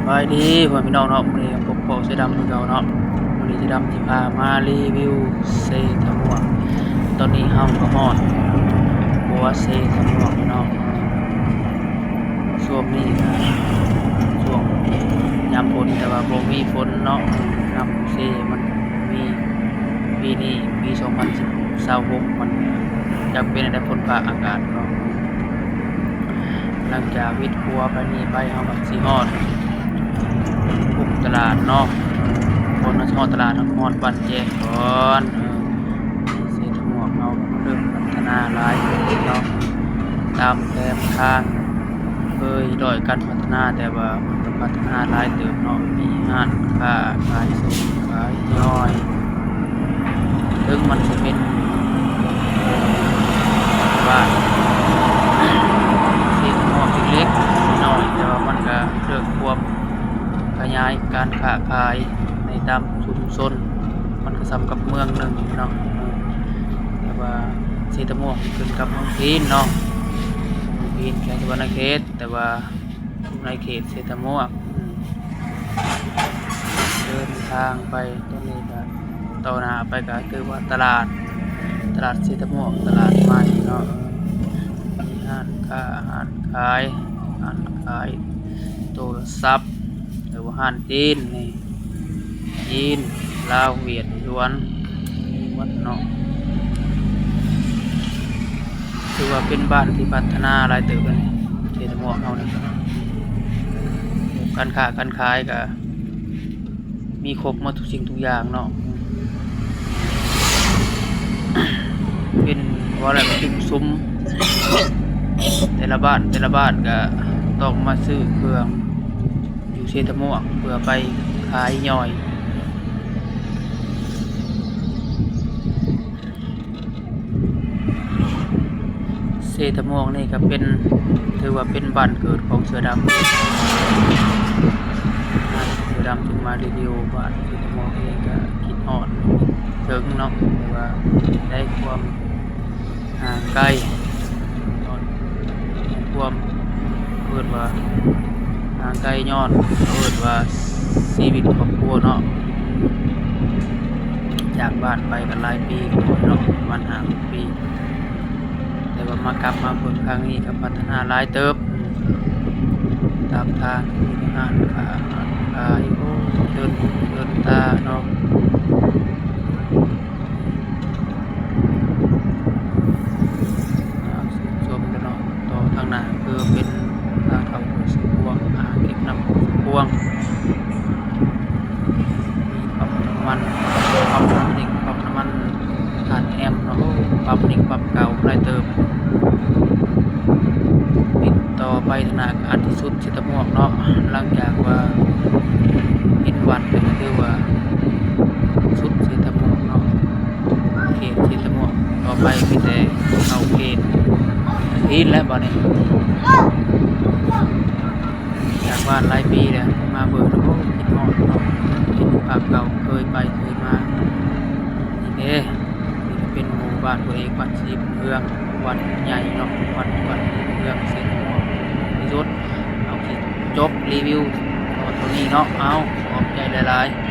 ສະບາຍດີພໍ່ແມ່ພີ່ນ້ອງເນາະ, ມື້ນີ້ພົບພໍ້ເສືອດຳຄືເກົ່າເນາະ. ມື້ນີ້ເສືອດຳຊິພາມາຣີວິວເຊຕະມ່ວງ. ຕອນນີ້ເຮົາກໍຮອດຂົວເຊຕະມ່ວງແລ້ວເນາະ. ຊ່ວງນີ້ກໍຊ່ວງຍາມຝົນ ແຕ່ວ່າບໍ່ມີຝົນເນາະ, ນ້ຳເຊມັນບໍ່ມີ. ປີນີ້ ປີສອງພັນຊາວຫົກ ມັນຈັກເປັນແນວໃດ ຝົນຟ້າອາກາດເນາະ. ຫຼັງຈາກວິດຂົວໄປນີ້ໄປ ເຮົາກໍຊິຮອດຄຸ້ມຕະຫຼາດເນາະ. ກ່ອນເຮົາຊິຮອດຕະຫຼາດ ເຮົາຮອດວັດແຈ້ງກ່ອນ. ເຊຕະມ່ວງເຮົາເລີ່ມພັດທະນາຫຼາຍເນາະ, ຕາມແຜນການເຄີຍດ້ອຍການພັດທະນາ, ແຕ່ວ່າມັນກໍພັດທະນາຫຼາຍເຕີບເນາະ. ມີຮ້ານຄ້າຂາຍສົ່ງຂາຍຍ່ອຍ, ເຖິງມັນຊິເປັນບ້ານເຊຕະມ່ວງເລັກໆນ້ອຍໆ ແຕ່ວ່າມັນກໍເລີ່ມຄວມຂະຫຍາຍການຄ້າຂາຍໃນຕາມຊຸມຊົນ, ມັນກໍສ່ຳກັບເມືອງໜຶ່ງເນາະ. ແຕ່ວ່າເຊຕະມ່ວງຂຶ້ນກັບເມືອງພີນເນາະ, ເມືອງພີນແຂວງສະຫວັນນະເຂດ, ແຕ່ວ່າຢູ່ໃນເຂດເຊຕະມ່ວງ. ອືມ ເດີນທາງໄປ ຕອນນີ້ກໍຕໍ່ໜ້າໄປກໍຖືວ່າຕະຫຼາດ ຕະຫຼາດເຊຕະມ່ວງ ຕະຫຼາດໃໝ່ເນາະ. ມີຮ້ານຄ້າ ຮ້ານຂາຍ ຮ້ານຂາຍໂທລະສັບ ຫຼືວ່າຮ້ານຈີນນີ້ ຈີນ ລາວ ຫວຽດ ຢວນ ມີໝົດເນາະ. ຖືວ່າເປັນບ້ານທີ່ພັດທະນາຫຼາຍເຕີບເດ ເຂດເຊຕະມ່ວງເຮົານີ້. ການຄ້າການຂາຍກໍມີຄົບໝົດທຸກສິ່ງທຸກຢ່າງເນາະ, ເປັນວ່າແຫຼະ ຊຸມ ແຕ່ລະບ້ານ ແຕ່ລະບ້ານກໍຕ້ອງມາຊື້ເຄື່ອງ ຢູ່ເຊຕະມ່ວງເພື່ອໄປຂາຍຍ່ອຍ. ເຊຕະມ່ວງນີ້ກໍເປັນ ຖືວ່າເປັນບ້ານເກີດຂອງເສືອດຳ. ເສືອດຳຈຶ່ງມາຣີວິວບ້ານເຊຕະມ່ວງເອງ ກໍຄິດຮອດເຖິງເນາະ, ແຕ່ວ່າໄດ້ຄວາມ ຫ່າງໄກ ຄວາມ ເອີ້ນວ່າຫ່າງໄກຍ້ອນ ເອີ້ນວ່າຊີວິດຄອບຄົວເນາະ, ຈາກບ້ານໄປກໍຫຼາຍປີເນາະ ປະມານຫ້າຫົກປີ, ແຕ່ວ່າມາກັບມາເບິ່ງຄັ້ງນີ້ກໍພັດທະນາຫຼາຍເຕີບ. ຕາມທາງມີຮ້ານຄ້າ ຮ້ານຂາຍ ໂອ້ ເດີນຫູເດີນຕາເນາະ. ອ່າ ຊົມເດີເນາະ, ຕໍ່ທາງໜ້າຄືເປັນທາງເຂົ້າຫ້ວຍສະພວງ ອ່າງເກັບນ້ຳຫ້ວຍສະພວງ, ມີປ້ຳນ້ຳມັນ ປ້ຳນ້ຳມັນ ປ້ຳນ້ຳມັນທາດແອມເນາະ, ປ້ຳນີ້ປ້ຳເກົ່າຫຼາຍເຕີບ. ຕິດຕໍ່ໄປທາງໜ້າ ອັນທີ່ສຸດ ເຊຕະມ່ວງເນາະ, ຫຼັງຈາກວ່າເຫັນວັດແລ້ວກໍຖືວ່າສຸດເຊຕະມ່ວງເນາະ, ເຂດເຊຕະມ່ວງ. ຕໍ່ໄປມີແຕ່ເຂົ້າເຂດພີນແລ້ວບາດນີ້, ຈາກບ້ານຫຼາຍປີແລ້ວ ມາເບິ່ງແລ້ວ ໂອ້ ຄິດຮອດເນາະ, ເຫັນພາບເກົ່າ ເຄີຍໄປເຄີຍມາ. ນີ້ເດ້ ນີ້ກໍເປັນໝູ່ບ້ານໂພເອກ ວັດສີບຸນເຮືອງ, ວັດໃຫຍ່ເນາະ, ວັດ ວັດສີບຸນເຮືອງ ເຊຕະມ່ວງ. ທີ່ສຸດ ເຮົາຊິຈົບຣີວິວເທົ່ານີ້ເນາະ. ເອົາ ຂອບໃຈຫຼາຍໆ.